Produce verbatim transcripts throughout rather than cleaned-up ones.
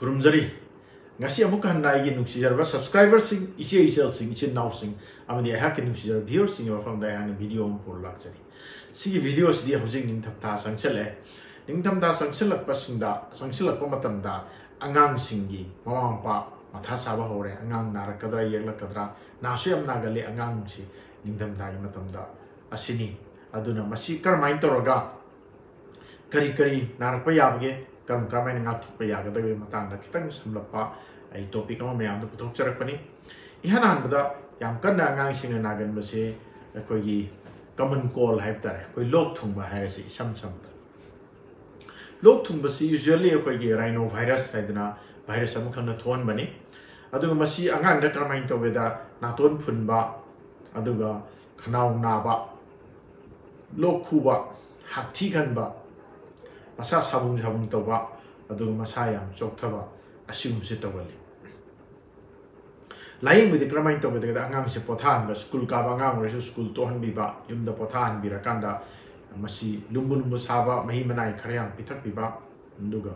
ꯈꯨꯔꯨꯝꯖꯔꯤ꯫ ꯉꯁꯤ ꯑꯃꯨꯛ ꯍꯟꯅ ꯑꯩꯒꯤ ꯅꯨꯡꯁꯤꯖꯔꯕ subscriberꯁꯤꯡ, ꯏꯆꯦ ꯏꯆꯜꯁꯤꯡ, ꯏꯆꯤꯟ ꯏꯅꯥꯎꯁꯤꯡ ꯑꯃꯗꯤ ꯑꯩꯍꯥꯛꯀꯤ ꯅꯨꯡꯁꯤꯖꯔꯕ viewerꯁꯤꯡꯒꯤ ꯃꯐꯝꯗ ꯑꯩꯍꯥꯛꯅ video ꯑꯃ ꯄꯨꯔ ꯂꯥꯛꯆꯔꯤ꯫ ꯁꯤꯒꯤ videoꯁꯤꯗꯤ ꯍꯧꯖꯤꯛ ꯅꯤꯡꯊꯝꯊꯥ ꯆꯪꯁꯤꯜꯂꯛꯑꯦ꯫ ꯅꯤꯡꯊꯝꯊꯥ ꯆꯪꯁꯤꯜꯂꯛꯄꯁꯤꯡꯗ, ꯆꯪꯁꯤꯜꯂꯛꯄ ꯃꯇꯝꯗ ꯑꯉꯥꯡꯁꯤꯡꯒꯤ ꯃꯃꯥ ꯃꯄꯥ ꯃꯊꯥ ꯁꯥꯕ ꯍꯧꯔꯦ꯫ ꯑꯉꯥꯡ ꯅꯥꯔꯛꯀꯗ꯭ꯔꯥ, ꯌꯦꯛꯂꯛꯀꯗ꯭ꯔꯥ, ꯅꯥꯁꯨ ꯌꯥꯝ ꯅꯥꯒꯜꯂꯤ ꯑꯉꯥꯡꯁꯤ ꯅꯤꯡꯊꯝꯊꯥꯒꯤ ꯃꯇꯝꯗ꯫ ꯑꯁꯤꯅꯤ꯫ ꯑꯗꯨꯅ ꯃꯁꯤ ꯀꯔꯝꯍꯥꯏꯅ ꯇꯧꯔꯒ ꯀꯔꯤ ꯀꯔꯤ ꯅꯥꯔꯛꯄ ꯌꯥꯕꯒꯦ, ꯀꯔꯝ ꯀꯔꯝꯍꯥꯏꯅ ꯉꯥꯛꯊꯣꯛꯄ ꯌꯥꯒꯗꯒꯦ ꯃꯇꯥꯡꯗ ꯈꯤꯇꯪ ꯁꯝꯂꯞꯄ ꯑꯩ topic ꯑꯃ ꯃꯌꯥꯝꯗ ꯄꯨꯊꯣꯛꯆꯔꯛꯄꯅꯤ꯫ ꯏꯍꯥꯟ ꯍꯥꯟꯕꯗ ꯌꯥꯝ ꯀꯟꯅ ꯑꯉꯥꯡꯁꯤꯡꯅ ꯅꯥꯒꯟꯕꯁꯦ ꯑꯩꯈꯣꯏꯒꯤ common cold ꯍꯥꯏꯕ ꯇꯥꯔꯦ, ꯑꯩꯈꯣꯏ ꯂꯣꯛ ꯊꯨꯡꯕ ꯍꯥꯏꯔꯁꯤ ꯏꯁꯝ ꯁꯝꯕꯗ꯫ ꯂꯣꯛ ꯊꯨꯡꯕꯁꯤ usually ꯑꯩꯈꯣꯏꯒꯤ rhinovirus ꯍꯥꯏꯗꯅ virus ꯑꯃꯈꯛꯅ ꯊꯣꯛꯍꯟꯕꯅꯤ꯫ ꯑꯗꯨꯒ ꯃꯁꯤ ꯑꯉꯥꯡꯗ ꯀꯔꯝꯍꯥꯏꯅ ꯇꯧꯒꯦꯗ, ꯅꯥꯇꯣꯟ ꯐꯨꯟꯕ, ꯑꯗꯨꯒ ꯈꯅꯥꯎ ꯅꯥꯕ, ꯂꯣꯛ ꯈꯨꯕ, ꯍꯥꯛꯊꯤ ꯈꯟꯕ, ꯃꯁꯥ ꯁꯥꯕꯨꯡ ꯁꯥꯕꯨꯡ ꯇꯧꯕ, ꯑꯗꯨꯒ ꯃꯁꯥ ꯌꯥꯝ ꯆꯣꯛꯊꯕ, ꯑꯁꯤꯒꯨꯝꯕꯁꯦ ꯇꯧꯒꯜꯂꯤ꯫ ꯂꯥꯌꯦꯡꯕꯗꯤ ꯀꯔꯝꯍꯥꯏꯅ ꯇꯧꯒꯗꯒꯦꯗ, ꯑꯉꯥꯡꯁꯦ ꯄꯣꯊꯥꯍꯟꯕ, ꯁ꯭ꯀꯨꯜ ꯀꯥꯕ ꯑꯉꯥꯡ ꯑꯣꯏꯔꯁꯨ ꯁ꯭ꯀꯨꯜ ꯇꯣꯛꯍꯟꯕꯤꯕ, ꯌꯨꯝꯗ ꯄꯣꯊꯥꯍꯟꯕꯤꯔꯀꯥꯟꯗ ꯃꯁꯤ ꯂꯨꯝꯕꯨ ꯂꯨꯝꯕꯨ ꯁꯥꯕ ꯃꯍꯤ ꯃꯅꯥꯏ ꯈꯔ ꯌꯥꯝ ꯄꯤꯊꯛꯄꯤꯕ, ꯑꯗꯨꯒ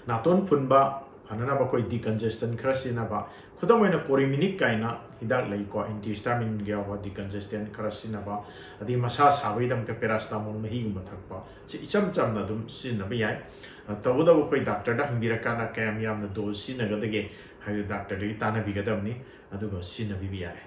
ꯅꯥꯇꯣꯟ ꯐꯨꯟꯕ ꯐꯅꯅꯕ ꯑꯩꯈꯣꯏ decongestant ꯈꯔ ꯁꯤꯖꯤꯟꯅꯕ, ꯈꯨꯗꯝ ꯑꯣꯏꯅ Coriminic ꯀꯥꯏꯅ ꯍꯤꯗꯥꯛ ꯂꯩꯀꯣ, antihistamine ꯒ ꯌꯥꯎꯕ decongestant ꯈꯔ ꯁꯤꯖꯤꯟꯅꯕ, ꯑꯗꯩ ꯃꯁꯥ ꯁꯥꯕꯒꯤꯗꯃꯛꯇ paracetamol ꯃꯍꯤꯒꯨꯝꯕ ꯊꯛꯄ, ꯁꯤ ꯏꯆꯝ ꯆꯝꯅ ꯑꯗꯨꯝ ꯁꯤꯖꯤꯟꯅꯕ ꯌꯥꯏ꯫ ꯑ, ꯇꯧꯕꯇꯕꯨ ꯑꯩꯈꯣꯏ doctor ꯗ ꯍꯪꯕꯤꯔꯀꯥꯟꯗ ꯀꯌꯥꯝ ꯌꯥꯝꯅ dose ꯁꯤꯖꯤꯟꯅꯒꯗꯒꯦ ꯍꯥꯏꯕꯗꯨ doctor ꯗꯒꯤ ꯇꯥꯟꯅꯕꯤꯒꯗꯕꯅꯤ, ꯑꯗꯨꯒ ꯁꯤꯖꯤꯟꯅꯕꯤꯕ ꯌꯥꯔꯦ꯫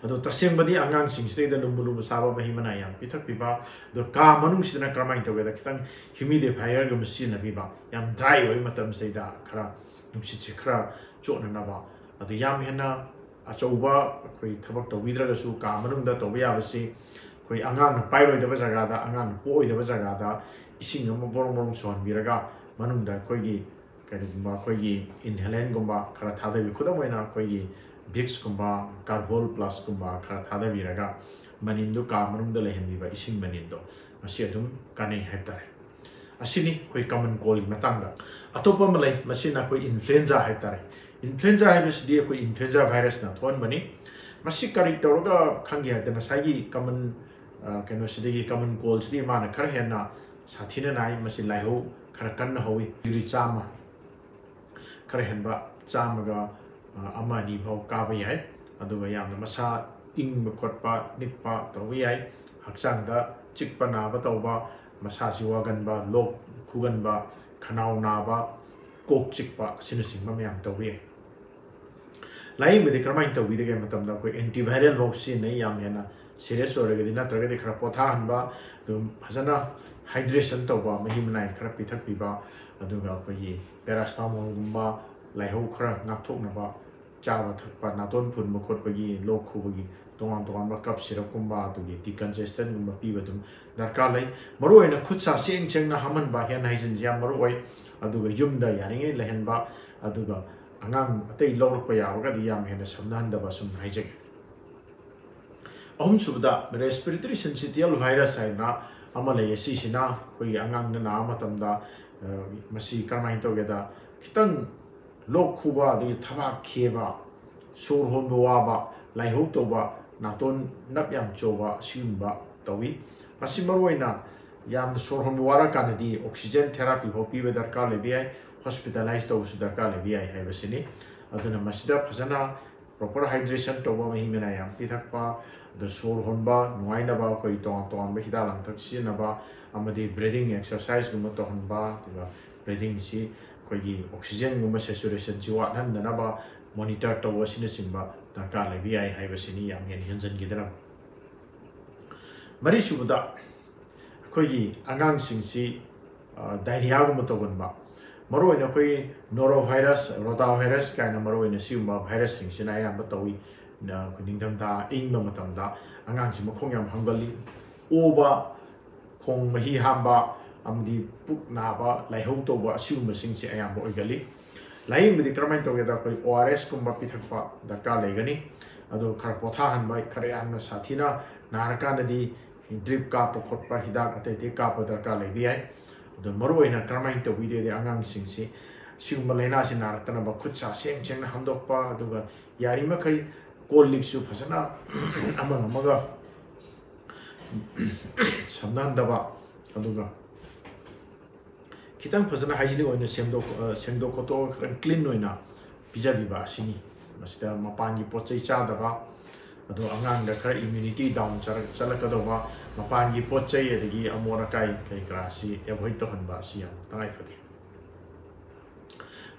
ꯑꯗꯣ ꯇꯁꯦꯡꯕꯗꯤ ꯑꯉꯥꯡꯁꯤꯡꯁꯤꯗꯩꯗ ꯂꯨꯝꯕꯨ ꯂꯨꯝꯕꯨ ꯁꯥꯕ ꯃꯍꯤ ꯃꯅꯥꯏ ꯌꯥꯝ ꯄꯤꯊꯛꯄꯤꯕ, ꯑꯗꯣ ꯀꯥ ꯃꯅꯨꯡꯁꯤꯗꯅ ꯀꯔꯝꯍꯥꯏꯅ ꯇꯧꯒꯦꯗ, ꯈꯤꯇꯪ humidifier ꯒꯨꯝꯕ ꯁꯤꯖꯤꯟꯅꯕꯤꯕ, ꯌꯥꯝ dry ꯑꯣꯏꯕ ꯃꯇꯝꯁꯤꯗꯩꯗ ꯈꯔ ꯅꯨꯡꯁꯤꯠꯁꯦ ꯈꯔ ꯆꯣꯠꯅꯅꯕ꯫ ꯑꯗꯨ ꯌꯥꯝ ꯍꯦꯟꯅ ꯑꯆꯧꯕ ꯑꯩꯈꯣꯏ ꯊꯕꯛ ꯇꯧꯕꯤꯗ꯭ꯔꯒꯁꯨ ꯀꯥ ꯃꯅꯨꯡꯗ ꯇꯧꯕ ꯌꯥꯕꯁꯤ, ꯑꯩꯈꯣꯏ ꯑꯉꯥꯡꯅ ꯄꯥꯏꯔꯣꯏꯗꯕ ꯖꯒꯥꯗ, ꯑꯉꯥꯡꯅ ꯄꯣꯛꯑꯣꯏꯗꯕ ꯖꯒꯥꯗ ꯏꯁꯤꯡ ꯑꯃ ꯕꯣꯔꯣꯡ ꯕꯣꯔꯣꯡ ꯁꯧꯍꯟꯕꯤꯔꯒ ꯃꯅꯨꯡꯗ ꯑꯩꯈꯣꯏꯒꯤ ꯀꯔꯤꯒꯨꯝꯕ ꯑꯩꯈꯣꯏꯒꯤ inhalant ꯒꯨꯝꯕ ꯈꯔ ꯊꯥꯗꯕꯤ, ꯈꯨꯗꯝ ꯑꯣꯏꯅ ꯑꯩꯈꯣꯏꯒꯤ Vicks ꯀꯨꯝꯕ, Carhol Plus ꯀꯨꯝꯕ ꯈꯔ ꯊꯥꯗꯕꯤꯔꯒ ꯃꯅꯤꯟꯗꯨ ꯀꯥ ꯃꯅꯨꯡꯗ ꯂꯩꯍꯟꯕꯤꯕ, ꯏꯁꯤꯡ ꯃꯅꯤꯟꯗꯣ, ꯃꯁꯤ ꯑꯗꯨꯝ ꯀꯥꯟꯅꯩ ꯍꯥꯏꯕ ꯇꯥꯔꯦ꯫ ꯑꯁꯤꯅꯤ ꯑꯩꯈꯣꯏ common cold ꯒꯤ ꯃꯇꯥꯡꯗ꯫ ꯑꯇꯣꯞꯄ ꯑꯃ ꯂꯩ, ꯃꯁꯤꯅ ꯑꯩꯈꯣꯏ influenza ꯍꯥꯏꯕ ꯇꯥꯔꯦ꯫ Influenza ꯍꯥꯏꯕꯁꯤꯗꯤ ꯑꯩꯈꯣꯏ influenza virus ꯅ ꯊꯣꯛꯍꯟꯕꯅꯤ꯫ ꯃꯁꯤ ꯀꯔꯤ ꯇꯧꯔꯒ ꯈꯪꯒꯦ ꯍꯥꯏꯕꯗ, ꯉꯁꯥꯏꯒꯤ common, ꯑ, ꯀꯩꯅꯣꯁꯤꯗꯒꯤ, common cold ꯁꯤꯗꯒꯤ ꯃꯥꯅ ꯈꯔ ꯍꯦꯟꯅ ꯁꯥꯊꯤꯅ ꯅꯥꯏ꯫ ꯃꯁꯤ ꯂꯥꯏꯍꯧ ꯈꯔ ꯀꯟꯅ ꯍꯧꯋꯤ꯫ ꯗꯤꯒ꯭ꯔꯤ ꯆꯥꯝꯃ, ꯈꯔ ꯍꯦꯟꯕ, ꯆꯥꯝꯃꯒ, ꯑ, ꯑꯃ ꯑꯅꯤ ꯐꯥꯎ ꯀꯥꯕ ꯌꯥꯏ꯫ ꯑꯗꯨꯒ ꯌꯥꯝꯅ ꯃꯁꯥ ꯏꯪꯕ ꯈꯣꯠꯄ, ꯅꯤꯛꯄ ꯇꯧꯕ ꯌꯥꯏ꯫ ꯍꯛꯆꯥꯡꯗ ꯆꯤꯛꯄ ꯅꯥꯕ ꯇꯧꯕ, ꯃꯁꯥꯁꯤ ꯋꯥꯒꯟꯕ, ꯂꯣꯛ ꯈꯨꯒꯟꯕ, ꯈꯅꯥꯎ ꯅꯥꯕ, ꯀꯣꯛ ꯆꯤꯛꯄ ꯑꯁꯤꯅꯆꯤꯡꯕ ꯃꯌꯥꯝ ꯇꯧꯕ ꯌꯥꯏ꯫ ꯂꯥꯏꯌꯦꯡꯕꯗꯤ ꯀꯔꯝꯍꯥꯏꯅ ꯇꯧꯕꯤꯗꯒꯦ ꯍꯥꯏꯕ ꯃꯇꯝꯗ ꯑꯩꯈꯣꯏ antiviral ꯐꯥꯎ ꯁꯤꯖꯤꯟꯅꯩ, ꯌꯥꯝ ꯍꯦꯟꯅ serious ꯑꯣꯏꯔꯒꯗꯤ, ꯅꯠꯇ꯭ꯔꯒꯗꯤ ꯈꯔ ꯄꯣꯊꯥꯍꯟꯕ, ꯑꯗꯨꯝ ꯐꯖꯅ hydration ꯇꯧꯕ, ꯃꯍꯤ ꯃꯅꯥꯏ ꯈꯔ ꯄꯤꯊꯛꯄꯤꯕ, ꯑꯗꯨꯒ ꯑꯩꯈꯣꯏꯒꯤ paracetamol ꯒꯨꯝꯕ ꯂꯥꯏꯍꯧ ꯈꯔ ꯉꯥꯛꯊꯣꯛꯅꯕ ꯆꯥꯕ ꯊꯛꯄ, ꯅꯥꯇꯣꯟ ꯐꯨꯟꯕ ꯈꯣꯠꯄꯒꯤ, ꯂꯣꯛ ꯈꯨꯕꯒꯤ ꯇꯣꯉꯥꯟ ꯇꯣꯉꯥꯟꯕ cough syrup ꯀꯨꯝꯕ, ꯑꯗꯨꯒꯤ decongestant ꯒꯨꯝꯕ ꯄꯤꯕ ꯑꯗꯨꯝ ꯗꯔꯀꯥꯔ ꯂꯩ꯫ ꯃꯔꯨꯑꯣꯏꯅ ꯈꯨꯠ ꯁꯥ ꯁꯦꯡ ꯁꯦꯡꯅ ꯍꯥꯝꯍꯟꯕ, hand hygiene ꯁꯤ ꯌꯥꯝ ꯃꯔꯨ ꯑꯣꯏ꯫ ꯑꯗꯨꯒ ꯌꯨꯝꯗ ꯌꯥꯔꯤꯉꯩ ꯂꯩꯍꯟꯕ, ꯑꯗꯨꯒ ꯑꯉꯥꯡ ꯑꯇꯩ ꯂꯧꯔꯛꯄ ꯌꯥꯔꯒꯗꯤ ꯌꯥꯝ ꯍꯦꯟꯅ ꯁꯝꯅꯍꯟꯗꯕ ꯁꯨꯝ ꯍꯥꯏꯖꯒꯦ꯫ ꯑꯍꯨꯝꯁꯨꯕꯗ, respiratory syncytial virus ꯍꯥꯏꯅ ꯑꯃ ꯂꯩ꯫ ꯑꯁꯤꯁꯤꯅ ꯑꯩꯈꯣꯏꯒꯤ ꯑꯉꯥꯡꯅ ꯅꯥꯕ ꯃꯇꯝꯗ, ꯑ, ꯃꯁꯤ ꯀꯔꯝꯍꯥꯏꯅ ꯇꯧꯒꯦꯗ, ꯈꯤꯇꯪ ꯂꯣꯛ ꯈꯨꯕ, ꯑꯗꯒꯤ ꯊꯕꯥꯛ ꯈꯦꯕ, ꯁꯣꯔ ꯍꯣꯟꯕ ꯋꯥꯕ, ꯂꯥꯏꯍꯧ ꯇꯧꯕ, ꯅꯥꯇꯣꯟ ꯅꯞ ꯌꯥꯝ ꯆꯣꯕ, ꯑꯁꯤꯒꯨꯝꯕ ꯇꯧꯏ꯫ ꯃꯁꯤ ꯃꯔꯨꯑꯣꯏꯅ ꯌꯥꯝꯅ ꯁꯣꯔ ꯍꯣꯟꯕ ꯋꯥꯔꯀꯥꯟꯗꯗꯤ oxygen therapy ꯐꯥꯎ ꯄꯤꯕ ꯗꯔꯀꯥꯔ ꯂꯩꯕ ꯌꯥꯏ, hospitalize ꯇꯧꯕꯁꯨ ꯗꯔꯀꯥꯔ ꯂꯩꯕ ꯌꯥꯏ ꯍꯥꯏꯕꯁꯤꯅꯤ꯫ ꯑꯗꯨꯅ ꯃꯁꯤꯗ ꯐꯖꯅ proper hydration ꯇꯧꯕ, ꯃꯍꯤ ꯃꯅꯥꯏ ꯌꯥꯝ ꯄꯤꯊꯛꯄ, ꯑꯗ ꯁꯣꯔ ꯍꯣꯟꯕ ꯅꯨꯡꯉꯥꯏꯅꯕ ꯑꯩꯈꯣꯏ ꯇꯣꯉꯥꯟ ꯇꯣꯉꯥꯟꯕ ꯍꯤꯗꯥꯛ ꯂꯥꯡꯊꯛ ꯁꯤꯖꯤꯟꯅꯕ, ꯑꯃꯗꯤ breathing exercise ꯒꯨꯝꯕ ꯇꯧꯍꯟꯕ, ꯑꯗꯨꯒ breathing ꯁꯤ ꯑꯩꯈꯣꯏꯒꯤ oxygen ꯒꯨꯝꯕ saturation ꯁꯤ ꯋꯥꯠꯍꯟꯗꯅꯕ monitor ꯇꯧꯕ ꯑꯁꯤꯅꯆꯤꯡꯕ ꯗꯔꯀꯥꯔ ꯂꯩꯕ ꯌꯥꯏ ꯍꯥꯏꯕꯁꯤꯅꯤ ꯌꯥꯝ ꯍꯦꯟꯅ ꯍꯦꯟꯖꯟꯈꯤꯗꯅꯕ꯫ ꯃꯔꯤꯁꯨꯕꯗ, ꯑꯩꯈꯣꯏꯒꯤ ꯑꯉꯥꯡꯁꯤꯡꯁꯤ, ꯑ, diarrhea ꯒꯨꯝꯕ ꯇꯧꯒꯟꯕ, ꯃꯔꯨꯑꯣꯏꯅ ꯑꯩꯈꯣꯏꯒꯤ norovirus, rotavirus ꯀꯥꯏꯅ ꯃꯔꯨꯑꯣꯏꯅ ꯁꯤꯒꯨꯝꯕ virus ꯁꯤꯡꯁꯤꯅ ꯑꯌꯥꯝꯕ ꯇꯧꯏ꯫ ꯅ-, ꯑꯩꯈꯣꯏ ꯅꯤꯡꯊꯝꯊꯥ ꯏꯪꯕ ꯃꯇꯝꯗ ꯑꯉꯥꯡꯁꯤ ꯃꯈꯣꯡ ꯌꯥꯝ ꯍꯪꯒꯜꯂꯤ, ꯑꯣꯕ, ꯈꯣꯡ ꯃꯍꯤ ꯍꯥꯝꯕ, ꯑꯃꯗꯤ ꯄꯨꯛ ꯅꯥꯕ, ꯂꯥꯏꯍꯧ ꯇꯧꯕ, ꯑꯁꯤꯒꯨꯝꯕꯁꯤꯡꯁꯦ ꯑꯌꯥꯝꯕ ꯑꯣꯏꯒꯜꯂꯤ꯫ ꯂꯥꯏꯌꯦꯡꯕꯗꯤ ꯀꯔꯝꯍꯥꯏꯅ ꯇꯧꯒꯦꯗ, ꯑꯩꯈꯣꯏ O R S ꯀꯨꯝꯕ ꯄꯤꯊꯛꯄ ꯗꯔꯀꯥꯔ ꯂꯩꯒꯅꯤ꯫ ꯑꯗꯨꯒ ꯈꯔ ꯄꯣꯊꯥꯍꯟꯕ, ꯈꯔ ꯌꯥꯝꯅ ꯁꯥꯊꯤꯅ ꯅꯥꯔꯀꯥꯟꯗꯗꯤ drip ꯀꯥꯞꯄ ꯈꯣꯠꯄ, ꯍꯤꯗꯥꯛ ꯑꯇꯩ ꯑꯇꯩ ꯀꯥꯞꯄ ꯗꯔꯀꯥꯔ ꯂꯩꯕ ꯌꯥꯏ꯫ ꯑꯗꯣ ꯃꯔꯨꯑꯣꯏꯅ ꯀꯔꯝꯍꯥꯏꯅ ꯇꯧꯕꯤꯗꯦꯗꯤ, ꯑꯉꯥꯡꯁꯤꯡꯁꯤ ꯁꯤꯒꯨꯝꯕ ꯂꯥꯏꯅꯥꯁꯤ ꯅꯥꯔꯛꯇꯅꯕ ꯈꯨꯠ ꯁꯥ ꯁꯦꯡ ꯁꯦꯡꯅ ꯍꯥꯝꯗꯣꯛꯄ, ꯑꯗꯨꯒ ꯌꯥꯔꯤꯃꯈꯩ ꯀꯣꯜ ꯂꯤꯛꯁꯨ ꯐꯖꯅ ꯑꯃꯒ ꯑꯃꯒ ꯁꯝꯅꯍꯟꯗꯕ, ꯑꯗꯨꯒ ꯈꯤꯇꯪ ꯐꯖꯅ ꯍꯥꯏꯖꯤꯅꯤꯛ ꯑꯣꯏꯅ ꯁꯦꯝꯗꯣꯛ ꯁꯦꯡꯗꯣꯛ ꯈꯣꯠꯇꯣꯛꯑꯒ ꯈꯔ ꯀ꯭ꯂꯤꯟ ꯑꯣꯏꯅ ꯄꯤꯖꯕꯤꯕ ꯑꯁꯤꯅꯤ꯫ ꯃꯁꯤꯗ ꯃꯄꯥꯟꯒꯤ ꯄꯣꯠ ꯆꯩ ꯆꯥꯗꯕ, ꯑꯗꯣ ꯑꯉꯥꯡꯗ ꯈꯔ ꯏꯝꯃ꯭ꯌꯨꯅꯤꯇꯤ ꯗꯥꯎꯟ ꯆꯠꯂꯛꯀꯗꯧꯕ ꯃꯄꯥꯟꯒꯤ ꯄꯣꯠ ꯆꯩ ꯑꯗꯒꯤ ꯑꯃꯣꯠ ꯑꯀꯥꯏ ꯀꯔꯤ ꯀꯔꯥꯁꯤ ꯑꯦꯚꯣꯏꯗ ꯇꯧꯍꯟꯕ ꯑꯁꯤ ꯌꯥꯝ ꯇꯉꯥꯏ ꯐꯗꯦ꯫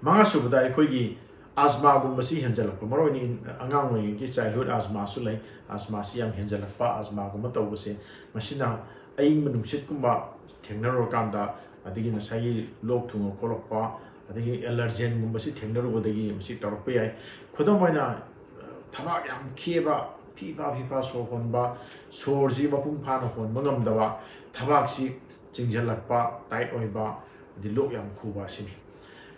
ꯃꯉꯥꯁꯨꯕꯗ ꯑꯩꯈꯣꯏꯒꯤ ꯑꯖꯃꯥꯒꯨꯝꯕꯁꯤ ꯍꯦꯟꯖꯜꯂꯛꯄ, ꯃꯔꯨꯑꯣꯏꯅ ꯑꯉꯥꯡ ꯑꯣꯏꯔꯤꯉꯩꯒꯤ ꯆꯥꯏꯜꯍꯨꯗ ꯑꯖꯃꯥꯁꯨ ꯂꯩ꯫ ꯑꯖꯃꯥꯁꯤ ꯌꯥꯝ ꯍꯦꯟꯖꯜꯂꯛꯄ, ꯑꯖꯃꯥꯒꯨꯝꯕ ꯇꯧꯕꯁꯦ, ꯃꯁꯤꯅ ꯑꯏꯪꯕ ꯅꯨꯡꯁꯤꯠꯀꯨꯝꯕ ꯊꯦꯡꯅꯔꯨꯔꯀꯥꯟꯗ, ꯑꯗꯒꯤ ꯉꯁꯥꯏꯒꯤ ꯂꯣꯛ ꯊꯨꯡꯉ ꯈꯣꯠꯂꯛꯄ, ꯑꯗꯒꯤ ꯑꯦꯂꯔꯖꯦꯟꯒꯨꯝꯕꯁꯤ ꯊꯦꯡꯅꯔꯨꯕꯗꯒꯤ ꯃꯁꯤ ꯇꯧꯔꯛꯄ ꯌꯥꯏ꯫ ꯈꯨꯗꯝ ꯑꯣꯏꯅ, ꯊꯕꯥꯛ ꯌꯥꯝ ꯈꯦꯕ, ꯐꯤ ꯐꯥ ꯐꯤ ꯐꯥ ꯁꯣꯔ ꯍꯣꯟꯕ, ꯁꯣꯔꯁꯤ ꯃꯄꯨꯡ ꯐꯥꯅ ꯍꯣꯟꯕ ꯉꯝꯗꯕ, ꯊꯕꯥꯛꯁꯤ ꯆꯤꯡꯁꯤꯜꯂꯛꯄ, ꯇꯥꯏꯠ ꯑꯣꯏꯕ, ꯑꯗꯩ ꯂꯣꯛ ꯌꯥꯝ ꯈꯨꯕ ꯑꯁꯤꯅꯤ꯫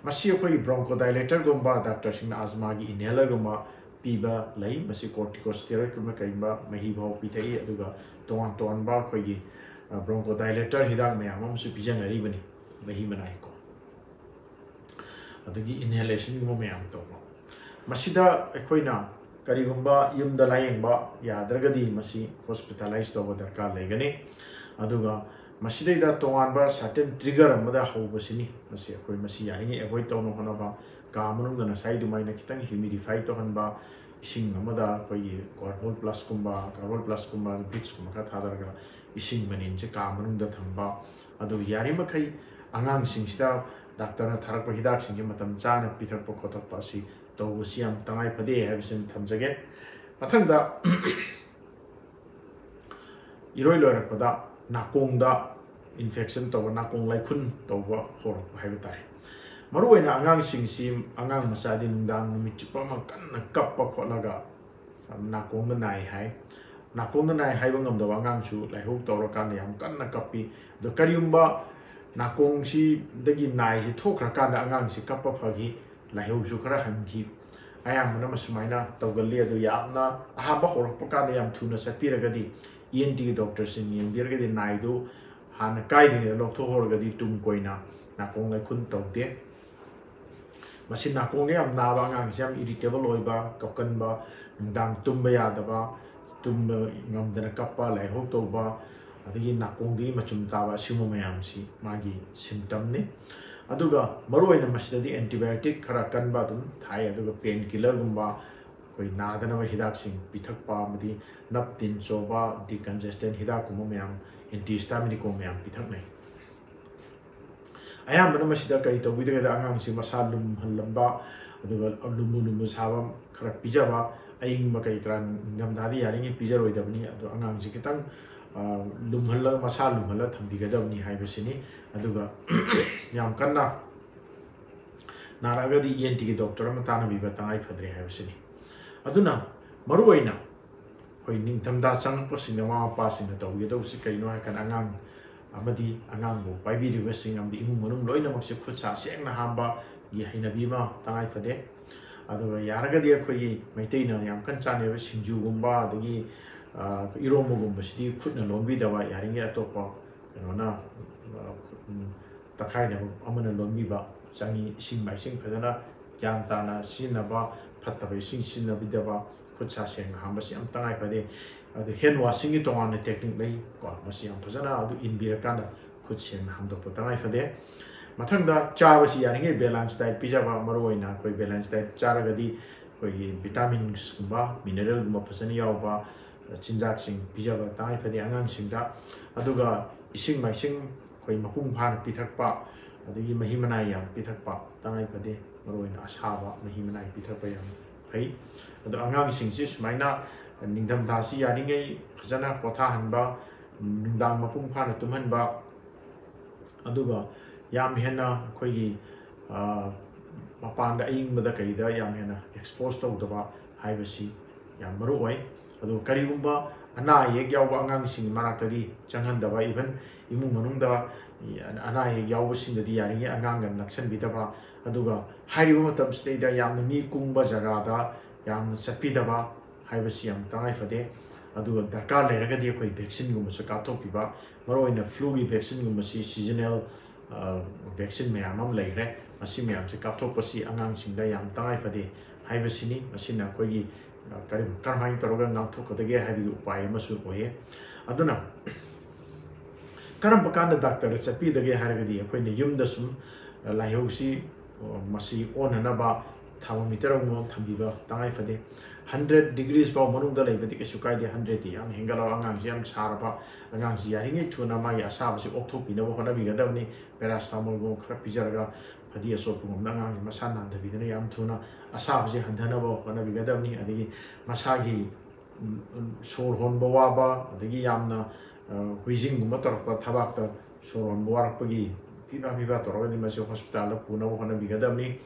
ꯃꯁꯤ ꯑꯩꯈꯣꯏꯒꯤ ꯕ꯭ꯔꯣꯡꯀꯣꯗꯥꯏꯂꯦꯇꯔꯒꯨꯝꯕ, ꯗꯥꯛꯇꯔꯁꯤꯡꯅ ꯑꯖꯃꯥꯒꯤ ꯏꯟꯍꯦꯂꯔꯒꯨꯝꯕ ꯄꯤꯕ ꯂꯩ꯫ ꯃꯁꯤ ꯀꯣꯔꯇꯤꯀꯣꯁꯇꯦꯔꯣꯏꯗꯀꯨꯝꯕ ꯀꯔꯤꯒꯨꯝꯕ ꯃꯍꯤ ꯐꯥꯎ ꯄꯤꯊꯛꯏ, ꯑꯗꯨꯒ ꯇꯣꯉꯥꯟ ꯇꯣꯉꯥꯟꯕ ꯑꯩꯈꯣꯏꯒꯤ, ꯑ, ꯕ꯭ꯔꯣꯡꯀꯣꯗꯥꯏꯂꯦꯇꯔ ꯍꯤꯗꯥꯛ ꯃꯌꯥꯝ ꯑꯃꯁꯨ ꯄꯤꯖꯅꯔꯤꯕꯅꯤ, ꯃꯍꯤ ꯃꯅꯥꯏ ꯀꯣ꯫ ꯑꯗꯒꯤ ꯏꯟꯍꯦꯂꯦꯁꯟꯒꯨꯝꯕ ꯃꯌꯥꯝ ꯇꯧꯕ꯫ ꯃꯁꯤꯗ ꯑꯩꯈꯣꯏꯅ ꯀꯔꯤꯒꯨꯝꯕ ꯌꯨꯝꯗ ꯂꯥꯌꯦꯡꯕ ꯌꯥꯗ꯭ꯔꯒꯗꯤ ꯃꯁꯤ ꯍꯣꯁꯄꯤꯇꯥꯂꯥꯏꯁ ꯇꯧꯕ ꯗꯔꯀꯥꯔ ꯂꯩꯒꯅꯤ꯫ ꯑꯗꯨꯒ ꯃꯁꯤꯗꯩꯗ ꯇꯣꯉꯥꯟꯕ ꯁꯔꯇꯦꯟ ꯇ꯭ꯔꯤꯒꯔ ꯑꯃꯗ ꯍꯧꯕꯁꯤꯅꯤ꯫ ꯃꯁꯤ ꯑꯩꯈꯣꯏ ꯃꯁꯤ ꯌꯥꯔꯤꯉꯩ ꯑꯦꯚꯣꯏꯗ ꯇꯧꯅꯕ ꯍꯣꯠꯅꯕ, ꯀꯥ ꯃꯅꯨꯡꯗ ꯉꯁꯥꯏ ꯑꯗꯨꯃꯥꯏꯅ ꯈꯤꯇꯪ ꯍ꯭ꯌꯨꯃꯤꯗꯤꯐꯥꯏ ꯇꯧꯍꯟꯕ, ꯏꯁꯤꯡ ꯑꯃꯗ ꯑꯩꯈꯣꯏꯒꯤ ꯀꯥꯔꯕꯣꯜ ꯄ꯭ꯂꯁꯀꯨꯝꯕ, ꯀꯥꯔꯕꯣꯜ ꯄ꯭ꯂꯁꯀꯨꯝꯕ, ꯕꯤꯛꯁꯀꯨꯝꯕ ꯈꯔ ꯊꯥꯗꯔꯒ ꯏꯁꯤꯡ ꯃꯅꯤꯟꯁꯦ ꯀꯥ ꯃꯅꯨꯡꯗ ꯊꯝꯕ꯫ ꯑꯗꯨ ꯌꯥꯔꯤꯃꯈꯩ ꯑꯉꯥꯡꯁꯤꯡꯁꯤꯗ ꯗꯥꯛꯇꯔꯅ ꯊꯥꯔꯛꯄ ꯍꯤꯗꯥꯛꯁꯤꯡꯁꯦ ꯃꯇꯝ ꯆꯥꯅ ꯄꯤꯊꯛꯄ ꯈꯣꯠꯊꯛꯄ ꯑꯁꯤ ꯇꯧꯕꯁꯤ ꯌꯥꯝ ꯇꯉꯥꯏ ꯐꯗꯦ ꯍꯥꯏꯕꯁꯤꯃ ꯊꯝꯖꯒꯦ꯫ ꯃꯊꯪꯗ, ꯏꯔꯣꯏ ꯂꯣꯏꯔꯛꯄꯗ ꯅꯥꯀꯣꯡꯗ ꯏꯟꯐꯦꯛꯁꯟ ꯇꯧꯕ, ꯅꯥꯀꯣꯡ ꯂꯥꯏꯈꯨꯟ ꯇꯧꯕ ꯍꯧꯔꯛꯄ ꯍꯥꯏꯕ ꯇꯥꯔꯦ꯫ ꯃꯔꯨꯑꯣꯏꯅ ꯑꯉꯥꯡꯁꯤꯡꯁꯤ, ꯑꯉꯥꯡ ꯃꯆꯥꯗꯤ ꯅꯨꯡꯗꯥꯡ ꯅꯨꯃꯤꯠ ꯆꯨꯞꯄ ꯑꯃ ꯀꯟꯅ ꯀꯞꯄ ꯈꯣꯠꯂꯒ ꯅꯥꯀꯣꯡꯗ ꯅꯥꯏ ꯍꯥꯏ꯫ ꯅꯥꯀꯣꯡꯗ ꯅꯥꯏ ꯍꯥꯏꯕ ꯉꯝꯗꯕ ꯑꯉꯥꯡꯁꯨ ꯂꯥꯏꯍꯧ ꯇꯧꯔꯀꯥꯟꯗ ꯌꯥꯝ ꯀꯟꯅ ꯀꯞꯄꯤ꯫ ꯑꯗꯣ ꯀꯔꯤꯒꯨꯝꯕ ꯅꯥꯀꯣꯡꯁꯤꯗꯒꯤ ꯅꯥꯏꯁꯤ ꯊꯣꯛꯈ꯭ꯔꯀꯥꯟꯗ ꯑꯉꯥꯡꯁꯤ ꯀꯞꯄ ꯐꯈꯤ, ꯂꯥꯏꯍꯧꯁꯨ ꯈꯔ ꯍꯟꯈꯤ꯫ ꯑꯌꯥꯝꯕꯅ ꯃꯁꯨꯃꯥꯏꯅ ꯇꯧꯒꯜꯂꯤ꯫ ꯑꯗꯨ ꯌꯥꯝꯅ ꯑꯍꯥꯟꯕ ꯍꯧꯔꯛꯄ ꯀꯥꯟꯗ ꯌꯥꯝ ꯊꯨꯅ ꯆꯠꯄꯤꯔꯒꯗꯤ ꯏ ꯑꯦꯟ ꯇꯤꯒꯤ ꯗꯣꯛꯇꯔꯁꯤꯡ ꯌꯦꯡꯕꯤꯔꯒꯗꯤ ꯅꯥꯏꯗꯨ ꯍꯥꯟꯅ ꯀꯥꯏꯗ꯭ꯔꯤꯉꯩꯗ ꯂꯧꯊꯣꯛꯍꯧꯔꯒꯗꯤ ꯇꯨꯡ ꯀꯣꯏꯅ ꯅꯥꯀꯣꯡ ꯂꯥꯏꯈꯨꯟ ꯇꯧꯗꯦ꯫ ꯃꯁꯤ ꯅꯥꯀꯣꯡꯗ ꯌꯥꯝ ꯅꯥꯕ ꯑꯉꯥꯡꯁꯤ ꯌꯥꯝ ꯏꯔꯤꯇꯦꯕꯜ ꯑꯣꯏꯕ, ꯀꯞꯀꯟꯕ, ꯅꯨꯡꯗꯥꯡ ꯇꯨꯝꯕ ꯌꯥꯗꯕ, ꯇꯨꯝꯕ ꯉꯝꯗꯅ ꯀꯞꯄ, ꯂꯥꯏꯍꯧ ꯇꯧꯕ, ꯑꯗꯒꯤ ꯅꯥꯀꯣꯡꯗꯒꯤ ꯃꯆꯨꯝ ꯇꯥꯕ, ꯑꯁꯤꯒꯨꯝꯕ ꯃꯌꯥꯝꯁꯤ ꯃꯥꯒꯤ symptomꯅꯤ꯫ ꯑꯗꯨꯒ ꯃꯔꯨꯑꯣꯏꯅ ꯃꯁꯤꯗꯗꯤ antibiotic ꯈꯔ ꯀꯟꯕ ꯑꯗꯨꯝ ꯊꯥꯏ, ꯑꯗꯨꯒ pain killerꯒꯨꯝꯕ, ꯑꯩꯈꯣꯏ ꯅꯥꯗꯅꯕ ꯍꯤꯗꯥꯛꯁꯤꯡ ꯄꯤꯊꯛꯄ, ꯑꯃꯗꯤ ꯅꯞ ꯇꯤꯟ ꯆꯣꯕ decongestant ꯍꯤꯗꯥꯛꯀꯨꯝꯕ ꯃꯌꯥꯝ, antihistaminic ꯀꯨꯝꯕ ꯃꯌꯥꯝ ꯄꯤꯊꯛꯅꯩ꯫ ꯑꯌꯥꯝꯕꯅ ꯃꯁꯤꯗ ꯀꯔꯤ ꯇꯧꯕꯤꯗꯒꯦꯗ, ꯑꯉꯥꯡꯁꯤ ꯃꯁꯥ ꯂꯨꯝꯍꯜꯂꯝꯕ, ꯑꯗꯨꯒ ꯂꯨꯝꯕꯨ ꯂꯨꯝꯕꯨ ꯁꯥꯕ ꯈꯔ ꯄꯤꯖꯕ, ꯑꯌꯤꯡꯕ ꯀꯔꯤ ꯀꯔꯥ ꯅꯤꯡꯊꯝꯊꯥꯗꯤ ꯌꯥꯔꯤꯉꯩ ꯄꯤꯖꯔꯣꯏꯗꯕꯅꯤ꯫ ꯑꯗꯣ ꯑꯉꯥꯡꯁꯤ ꯈꯤꯇꯪ, ꯑ, ꯂꯨꯝꯍꯜꯂꯒ, ꯃꯁꯥ ꯂꯨꯝꯍꯜꯂꯒ ꯊꯝꯕꯤꯒꯗꯕꯅꯤ ꯍꯥꯏꯕꯁꯤꯅꯤ꯫ ꯑꯗꯨꯒ ꯌꯥꯝ ꯀꯟꯅ ꯅꯥꯔꯛꯑꯒꯗꯤ ENTꯒꯤ doctor ꯑꯃ ꯇꯥꯟꯅꯕꯤꯕ ꯇꯉꯥꯏ ꯐꯗ꯭ꯔꯦ ꯍꯥꯏꯕꯁꯤꯅꯤ꯫ ꯑꯗꯨꯅ ꯃꯔꯨꯑꯣꯏꯅ ꯑꯩꯈꯣꯏ ꯅꯤꯡꯊꯝꯊꯥ ꯆꯪꯉꯛꯄꯁꯤꯡꯗ ꯃꯃꯥ ꯃꯄꯥꯁꯤꯡꯅ ꯇꯧꯒꯗꯧꯕꯁꯤ ꯀꯩꯅꯣ ꯍꯥꯏꯔꯀꯥꯟꯗ, ꯑꯉꯥꯡ ꯑꯃꯗꯤ ꯑꯉꯥꯡꯕꯨ ꯄꯥꯏꯕꯤꯔꯤꯕꯁꯤꯡ ꯑꯃꯗꯤ ꯏꯃꯨꯡ ꯃꯅꯨꯡ ꯂꯣꯏꯅꯃꯛꯁꯦ ꯈꯨꯠ ꯁꯥ ꯁꯦꯡꯅ ꯍꯥꯝꯕꯒꯤ ꯍꯩꯅꯕꯤ ꯑꯃ ꯇꯉꯥꯏ ꯐꯗꯦ꯫ ꯑꯗꯨꯒ ꯌꯥꯔꯒꯗꯤ ꯑꯩꯈꯣꯏꯒꯤ ꯃꯩꯇꯩꯅ ꯌꯥꯝ ꯀꯟꯅ ꯆꯥꯅꯔꯤꯕ ꯁꯤꯡꯖꯨꯒꯨꯝꯕ, ꯑꯗꯒꯤ, ꯑ, ꯏꯔꯣꯝꯕꯒꯨꯝꯕꯁꯤꯗꯤ ꯈꯨꯠꯅ ꯂꯣꯟꯕꯤꯗꯕ, ꯌꯥꯔꯤꯉꯩ ꯑꯇꯣꯞꯄ ꯀꯩꯅꯣꯅ, ꯑ, ꯎꯝ, ꯇꯛꯈꯥꯏꯅꯕ ꯑꯃꯅ ꯂꯣꯟꯕꯤꯕ ꯆꯪꯉꯤ꯫ ꯏꯁꯤꯡ ꯃꯥꯏꯁꯤꯡ ꯐꯖꯅ ꯒ꯭ꯌꯥꯟ ꯇꯥꯅ ꯁꯤꯖꯤꯟꯅꯕ, ꯐꯠꯇꯕ ꯏꯁꯤꯡ ꯁꯤꯖꯤꯟꯅꯕꯤꯗꯕ, ꯈꯨꯠ ꯁꯥ ꯁꯦꯡꯅ ꯍꯥꯝꯕꯁꯤ ꯌꯥꯝ ꯇꯉꯥꯏ ꯐꯗꯦ꯫ ꯑꯗꯨ hand washingꯒꯤ ꯇꯣꯉꯥꯟꯅ technique ꯂꯩ ꯀꯣ, ꯃꯁꯤ ꯌꯥꯝ ꯐꯖꯅ ꯑꯗꯨ ꯏꯟꯕꯤꯔꯀꯥꯟꯗ ꯈꯨꯠ ꯁꯦꯡꯅ ꯍꯥꯝꯗꯣꯛꯄ ꯇꯉꯥꯏ ꯐꯗꯦ꯫ ꯃꯊꯪꯗ ꯆꯥꯕꯁꯤ ꯌꯥꯔꯤꯉꯩ balance diet ꯄꯤꯖꯕ, ꯃꯔꯨꯑꯣꯏꯅ ꯑꯩꯈꯣꯏ balance diet ꯆꯥꯔꯒꯗꯤ ꯑꯩꯈꯣꯏꯒꯤ vitaminsꯀꯨꯝꯕ, mineralꯒꯨꯝꯕ ꯐꯖꯅ ꯌꯥꯎꯕ ꯆꯤꯟꯖꯥꯛꯁꯤꯡ ꯄꯤꯖꯕ ꯇꯉꯥꯏ ꯐꯗꯦ ꯑꯉꯥꯡꯁꯤꯡꯗ꯫ ꯑꯗꯨꯒ ꯏꯁꯤꯡ ꯃꯥꯏꯁꯤꯡ ꯑꯩꯈꯣꯏ ꯃꯄꯨꯡ ꯐꯥꯅ ꯄꯤꯊꯛꯄ, ꯑꯗꯒꯤ ꯃꯍꯤ ꯃꯅꯥꯏ ꯌꯥꯝ ꯄꯤꯊꯛꯄ ꯇꯉꯥꯏ ꯐꯗꯦ, ꯃꯔꯨꯑꯣꯏꯅ ꯑꯁꯥꯕ ꯃꯍꯤ ꯃꯅꯥꯏ ꯄꯤꯊꯛꯄ ꯌꯥꯝ ꯐꯩ꯫ ꯑꯗꯣ ꯑꯉꯥꯡꯁꯤꯡꯁꯤ ꯁꯨꯃꯥꯏꯅ ꯅꯤꯡꯊꯝꯊꯥꯁꯤ ꯌꯥꯔꯤꯉꯩ ꯐꯖꯅ ꯄꯣꯊꯥꯍꯟꯕ, ꯅꯨꯡꯗꯥꯡ ꯃꯄꯨꯡ ꯐꯥꯅ ꯇꯨꯝꯍꯟꯕ, ꯑꯗꯨꯒ ꯌꯥꯝ ꯍꯦꯟꯅ ꯑꯩꯈꯣꯏꯒꯤ, ꯑ, ꯃꯄꯥꯟꯗ ꯑꯏꯪꯕꯗ ꯀꯩꯗ ꯌꯥꯝ ꯍꯦꯟꯅ expose ꯇꯧꯗꯕ ꯍꯥꯏꯕꯁꯤ ꯌꯥꯝ ꯃꯔꯨ ꯑꯣꯏ꯫ ꯑꯗꯨꯒ ꯀꯔꯤꯒꯨꯝꯕ ꯑꯅꯥ ꯑꯌꯦꯛ ꯌꯥꯎꯕ ꯑꯉꯥꯡꯁꯤꯡꯒꯤ ꯃꯅꯥꯛꯇꯗꯤ ꯆꯪꯍꯟꯗꯕ, even ꯏꯃꯨꯡ ꯃꯅꯨꯡꯗ ꯑꯅꯥ ꯑꯌꯦꯛ ꯌꯥꯎꯕꯁꯤꯡꯗꯗꯤ ꯌꯥꯔꯤꯉꯩ ꯑꯉꯥꯡꯒ ꯅꯛꯁꯟꯕꯤꯗꯕ, ꯑꯗꯨꯒ ꯍꯥꯏꯔꯤꯕ ꯃꯇꯝꯁꯤꯗꯩꯗ ꯌꯥꯝꯅ ꯃꯤ ꯀꯨꯡꯕ ꯖꯒꯥꯗ ꯌꯥꯝꯅ ꯆꯠꯄꯤꯗꯕ ꯍꯥꯏꯕꯁꯤ ꯌꯥꯝ ꯇꯉꯥꯏ ꯐꯗꯦ꯫ ꯑꯗꯨꯒ ꯗꯔꯀꯥꯔ ꯂꯩꯔꯒꯗꯤ ꯑꯩꯈꯣꯏ vaccineꯒꯨꯝꯕꯁꯨ ꯀꯥꯞꯊꯣꯛꯄꯤꯕ, ꯃꯔꯨꯑꯣꯏꯅ fluꯒꯤ vaccineꯒꯨꯝꯕꯁꯤ seasonal, ꯑ, vaccine ꯃꯌꯥꯝ ꯑꯃ ꯂꯩꯈ꯭ꯔꯦ, ꯃꯁꯤ ꯃꯌꯥꯝꯁꯦ ꯀꯥꯞꯊꯣꯛꯄꯁꯤ ꯑꯉꯥꯡꯁꯤꯡꯗ ꯌꯥꯝ ꯇꯉꯥꯏ ꯐꯗꯦ ꯍꯥꯏꯕꯁꯤꯅꯤ꯫ ꯃꯁꯤꯅ ꯑꯩꯈꯣꯏꯒꯤ, ꯑ, ꯀꯔꯤ-, ꯀꯔꯝꯍꯥꯏꯅ ꯇꯧꯔꯒ ꯉꯥꯛꯊꯣꯛꯀꯗꯒꯦ ꯍꯥꯏꯕꯒꯤ ꯎꯄꯥꯏ ꯑꯃꯁꯨ ꯑꯣꯏꯌꯦ꯫ ꯑꯗꯨꯅ ꯀꯔꯝꯕ ꯀꯥꯟꯗ ꯗꯥꯛꯇꯔꯗ ꯆꯠꯄꯤꯒꯗꯒꯦ ꯍꯥꯏꯔꯒꯗꯤ, ꯑꯩꯈꯣꯏꯅ ꯌꯨꯝꯗ ꯁꯨꯝ, ꯑ, ꯂꯥꯏꯍꯧꯁꯤ, ꯑ, ꯃꯁꯤ ꯑꯣꯟꯅꯅꯕ thermometer ꯑꯃꯃꯝ ꯊꯝꯕꯤꯕ ꯇꯉꯥꯏ ꯐꯗꯦ꯫ Hundred degrees ꯐꯥꯎ ꯃꯅꯨꯡꯗ ꯂꯩꯕꯗꯤ ꯀꯩꯁꯨ ꯀꯥꯏꯗꯦ, hundred ꯇꯤ ꯌꯥꯝ ꯍꯦꯟꯒꯠꯂꯕ, ꯑꯉꯥꯡꯁꯤ ꯌꯥꯝ ꯁꯥꯔꯕ, ꯑꯉꯥꯡꯁꯤ ꯌꯥꯔꯤꯉꯩ ꯊꯨꯅ ꯃꯥꯒꯤ ꯑꯁꯥꯕꯁꯤ ꯑꯣꯛꯊꯣꯛꯄꯤꯅꯕ ꯍꯣꯠꯅꯕꯤꯒꯗꯕꯅꯤ꯫ Paracetamol ꯒꯨꯝꯕ ꯈꯔ ꯄꯤꯖꯔꯒ, ꯐꯗꯤ ꯑꯆꯣꯠꯄꯒꯨꯝꯅ ꯑꯉꯥꯡꯁꯤ ꯃꯁꯥ ꯅꯥꯟꯊꯕꯤꯗꯅ ꯌꯥꯝ ꯊꯨꯅ ꯑꯁꯥꯕꯁꯤ ꯍꯟꯊꯅꯕ ꯍꯣꯠꯅꯕꯤꯒꯗꯕꯅꯤ꯫ ꯑꯗꯒꯤ ꯃꯁꯥꯒꯤ, ꯎꯝ, ꯎꯝ, ꯁꯣꯔ ꯍꯣꯟꯕ ꯋꯥꯕ, ꯑꯗꯒꯤ ꯌꯥꯝꯅ, ꯑ, wheezing ꯒꯨꯝꯕ ꯇꯧꯔꯛꯄ, ꯊꯕꯥꯛꯇ ꯁꯣꯔ ꯍꯣꯟꯕ ꯋꯥꯔꯛꯄꯒꯤ ꯐꯤꯕꯥ ꯐꯤꯕꯥ ꯇꯧꯔꯒꯗꯤ ꯃꯁꯤ hospital ꯗ ꯄꯨꯅꯕ ꯍꯣꯠꯅꯕꯤꯒꯗꯕꯅꯤ꯫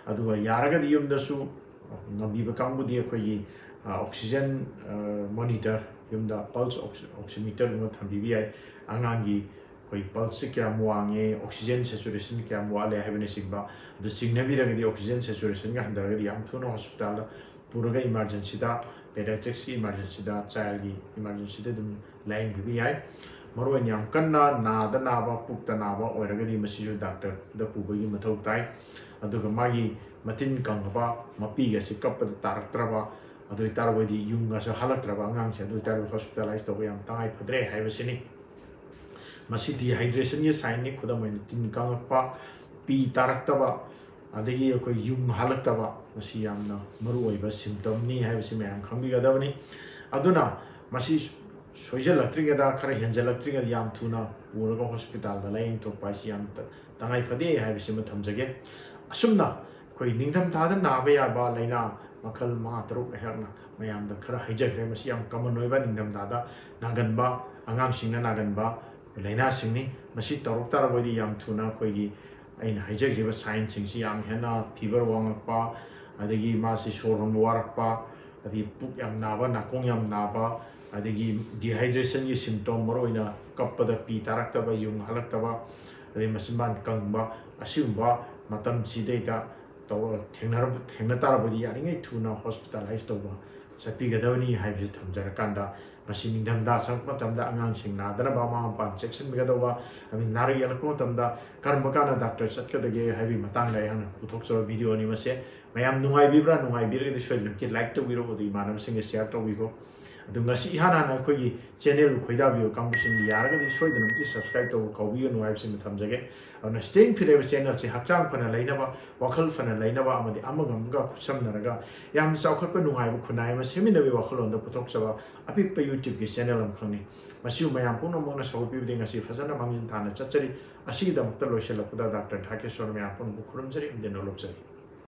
ꯑꯗꯨꯒ ꯌꯥꯔꯒꯗꯤ ꯌꯨꯝꯗꯁꯨ, ꯑ, ꯉꯝꯕꯤꯕ ꯀꯥꯡꯕꯨꯗꯤ ꯑꯩꯈꯣꯏꯒꯤ, ꯑ, oxygen, ꯑ, monitor, ꯌꯨꯝꯗ pulse oxi-, oximeter ꯒꯨꯝꯕ ꯊꯝꯕꯤꯕ ꯌꯥꯏ꯫ ꯑꯉꯥꯡꯒꯤ ꯑꯩꯈꯣꯏ pulse ꯁꯤ ꯀꯌꯥꯝ ꯋꯥꯡꯉꯦ, oxygen saturation ꯀꯌꯥꯝ ꯋꯥꯠꯂꯦ ꯍꯥꯏꯕꯅꯆꯤꯡꯕ ꯑꯗꯨ ꯆꯤꯡꯅꯕꯤꯔꯒꯗꯤ, oxygen saturation ꯒ ꯍꯟꯊꯔꯒꯗꯤ ꯌꯥꯝ ꯊꯨꯅ hospital ꯗ ꯄꯨꯔꯒ emergency ꯗ, pediatrics ꯀꯤ emergency ꯗ, child ꯒꯤ emergency ꯗ ꯑꯗꯨꯝ ꯂꯥꯌꯦꯡꯕꯤꯕ ꯌꯥꯏ꯫ ꯃꯔꯨꯑꯣꯏꯅ ꯌꯥꯝ ꯀꯟꯅ ꯅꯥꯗ ꯅꯥꯕ, ꯄꯨꯛꯇ ꯅꯥꯕ ꯑꯣꯏꯔꯒꯗꯤ ꯃꯁꯤꯁꯨ ꯗꯥꯛꯇꯔꯗ ꯄꯨꯕꯒꯤ ꯃꯊꯧ ꯇꯥꯏ꯫ ꯑꯗꯨꯒ ꯃꯥꯒꯤ ꯃꯇꯤꯟ ꯀꯪꯉꯕ, ꯃꯄꯤꯒꯁꯤ ꯀꯞꯄꯗ ꯇꯥꯔꯛꯇ꯭ꯔꯕ, ꯑꯗꯨ ꯑꯣꯏꯇꯥꯔꯒꯗꯤ ꯌꯨꯡꯒꯁꯨ ꯍꯥꯜꯂꯛꯇ꯭ꯔꯕ ꯑꯉꯥꯡꯁꯦ, ꯑꯗꯨ ꯑꯣꯏꯇꯥꯔꯒꯗꯤ hospitalise ꯇꯧꯕ ꯌꯥꯝ ꯇꯉꯥꯏ ꯐꯗ꯭ꯔꯦ ꯍꯥꯏꯕꯁꯤꯅꯤ꯫ ꯃꯁꯤ dehydration ꯒꯤ sign ꯅꯤ꯫ ꯈꯨꯗꯝ ꯑꯣꯏꯅ, ꯇꯤꯟ ꯀꯪꯉꯛꯄ, ꯄꯤ ꯇꯥꯔꯛꯇꯕ, ꯑꯗꯒꯤ ꯑꯩꯈꯣꯏ ꯌꯨꯡ ꯍꯥꯜꯂꯛꯇꯕ, ꯃꯁꯤ ꯌꯥꯝꯅ ꯃꯔꯨꯑꯣꯏꯕ symptom ꯅꯤ ꯍꯥꯏꯕꯁꯤ ꯃꯌꯥꯝ ꯈꯪꯕꯤꯒꯗꯕꯅꯤ꯫ ꯑꯗꯨꯅ ꯃꯁꯤ ꯁꯣꯏꯖꯜꯂꯛꯇ꯭ꯔꯤꯉꯩꯗ, ꯈꯔ ꯍꯦꯟꯖꯜꯂꯛꯇ꯭ꯔꯤꯉꯩꯗ ꯌꯥꯝ ꯊꯨꯅ ꯄꯨꯔꯒ hospital ꯗ ꯂꯥꯌꯦꯡꯊꯣꯛꯄ ꯍꯥꯏꯁꯤ ꯌꯥꯝ ꯇ-, ꯇꯉꯥꯏ ꯐꯗꯦ ꯍꯥꯏꯕꯁꯤꯃ ꯊꯝꯖꯒꯦ꯫ ꯑꯁꯨꯝꯅ ꯑꯩꯈꯣꯏ ꯅꯤꯡꯊꯝꯊꯥꯗ ꯅꯥꯕ ꯌꯥꯕ ꯂꯥꯏꯅꯥ ꯃꯈꯜ ꯃꯉꯥ ꯇꯔꯨꯛ ꯑꯩꯍꯥꯛꯅ ꯃꯌꯥꯝꯗ ꯈꯔ ꯍꯥꯏꯖꯈ꯭ꯔꯦ꯫ ꯃꯁꯤ ꯌꯥꯝ common ꯑꯣꯏꯕ ꯅꯤꯡꯊꯝꯊꯥꯗ ꯅꯥꯒꯟꯕ, ꯑꯉꯥꯡꯁꯤꯡꯅ ꯅꯥꯒꯟꯕ ꯂꯥꯏꯅꯥꯁꯤꯡꯅꯤ꯫ ꯃꯁꯤ ꯇꯧꯔꯛ ꯇꯥꯔꯕꯗꯤ ꯌꯥꯝ ꯊꯨꯅ ꯑꯩꯈꯣꯏꯒꯤ ꯑꯩꯅ ꯍꯥꯏꯖꯈ꯭ꯔꯤꯕ sign ꯁꯤꯡꯁꯤ ꯌꯥꯝ ꯍꯦꯟꯅ fever ꯋꯥꯡꯉꯛꯄ, ꯑꯗꯒꯤ ꯃꯥꯁꯤ ꯁꯣꯔ ꯍꯣꯟꯕ ꯋꯥꯔꯛꯄ, ꯑꯗꯒꯤ ꯄꯨꯛ ꯌꯥꯝ ꯅꯥꯕ, ꯅꯥꯀꯣꯡ ꯌꯥꯝ ꯅꯥꯕ, ꯑꯗꯒꯤ dehydration ꯒꯤ symptom, ꯃꯔꯨꯑꯣꯏꯅ ꯀꯞꯄꯗ ꯄꯤ ꯇꯥꯔꯛꯇꯕ, ꯌꯨꯡ ꯍꯥꯜꯂꯛꯇꯕ, ꯑꯗꯩ ꯃꯆꯤꯟꯕꯥꯟ ꯀꯪꯕ, ꯑꯁꯤꯒꯨꯝꯕ ꯃꯇꯝꯁꯤꯗꯩꯗ ꯇꯧꯔ-, ꯊꯦꯡꯅꯔꯕ-, ꯊꯦꯡꯅ ꯇꯥꯔꯕꯗꯤ ꯌꯥꯔꯤꯉꯩ ꯊꯨꯅ hospitalise ꯇꯧꯕ ꯆꯠꯄꯤꯒꯗꯕꯅꯤ ꯍꯥꯏꯕꯁꯤ ꯊꯝꯖꯔꯀꯥꯟꯗ, ꯃꯁꯤ ꯅꯤꯡꯊꯝꯊꯥ ꯆꯪꯂꯛꯄ ꯃꯇꯝꯗ ꯑꯉꯥꯡꯁꯤꯡ ꯅꯥꯗꯅꯕ ꯃꯃꯥ ꯃꯄꯥꯅ ꯆꯦꯛꯁꯤꯟꯕꯤꯒꯗꯧꯕ, ꯑꯗꯨ ꯅꯥꯔꯛ ꯌꯦꯛꯂꯛꯄ ꯃꯇꯝꯗ ꯀꯔꯝꯕ ꯀꯥꯟꯗ ꯗꯥꯛꯇꯔ ꯆꯠꯀꯗꯒꯦ ꯍꯥꯏꯕꯒꯤ ꯃꯇꯥꯡꯗ ꯑꯩꯍꯥꯛꯅ ꯄꯨꯊꯣꯛꯆꯕ video ꯅꯤ ꯃꯁꯦ꯫ ꯃꯌꯥꯝ ꯅꯨꯡꯉꯥꯏꯕꯤꯕ꯭ꯔꯥ? ꯅꯨꯡꯉꯥꯏꯕꯤꯔꯒꯗꯤ ꯁꯣꯏꯗꯅꯃꯛꯀꯤ like ꯇꯧꯕꯤꯔꯣ, ꯑꯗꯨ ꯏꯃꯥꯟꯅꯕꯁꯤꯡꯒ share ꯇꯧꯕꯤꯈꯣ꯫ ꯑꯗꯨ ꯉꯁꯤ ꯏꯍꯥꯟ ꯍꯥꯟꯅ ꯑꯩꯈꯣꯏꯒꯤ ꯆꯦꯅꯦꯜꯕꯨ ꯈꯣꯏꯗꯥꯕꯤꯕ ꯀꯥꯡꯕꯨꯁꯤꯡ ꯌꯥꯔꯒꯗꯤ ꯁꯣꯏꯗꯅꯃꯛꯀꯤ subscribe ꯇꯧꯕ ꯀꯥꯎꯕꯤꯒꯅꯨ ꯍꯥꯏꯕꯁꯤꯃ ꯊꯝꯖꯒꯦ꯫ ꯑꯗꯨꯅ Staying Fit ꯍꯥꯏꯕ ꯆꯦꯅꯦꯜꯁꯤ ꯍꯛꯆꯥꯡ ꯐꯅ ꯂꯩꯅꯕ, ꯋꯥꯈꯜ ꯐꯅ ꯂꯩꯅꯕ ꯑꯃꯗꯤ ꯑꯃꯒ ꯑꯃꯒ ꯈꯨꯠꯁꯝꯅꯔꯒ ꯌꯥꯝꯅ ꯆꯥꯎꯈꯠꯄ ꯅꯨꯡꯉꯥꯏꯕ ꯈꯨꯟꯅꯥꯏ ꯑꯃ ꯁꯦꯝꯃꯤꯟꯅꯕꯒꯤ ꯋꯥꯈꯜꯂꯣꯟꯗ ꯄꯨꯊꯣꯛꯆꯕ ꯑꯄꯤꯛꯄ YouTubeꯀꯤ ꯆꯦꯅꯦꯜ ꯑꯃꯈꯛꯅꯤ꯫ ꯃꯁꯤꯕꯨ ꯃꯌꯥꯝ ꯄꯨꯝꯅꯃꯛꯅ ꯁꯧꯒꯠꯄꯤꯕꯗꯒꯤ ꯉꯁꯤ ꯐꯖꯅ ꯃꯥꯡꯖꯤꯟ ꯊꯥꯅ ꯆꯠꯆꯔꯤ꯫ ꯑꯁꯤꯒꯤꯗꯃꯛꯇ ꯂꯣꯏꯁꯤꯜꯂꯛꯄꯗ ꯗꯥꯛꯇꯔ ꯙꯥꯀꯦꯁꯣꯔ ꯃꯌꯥꯝ ꯄꯨꯝꯅꯃꯛꯄꯨ ꯈꯨꯔꯨꯝꯖꯔꯤ ꯑꯃꯗꯤ ꯅꯣꯂꯨꯛꯆꯔꯤ꯫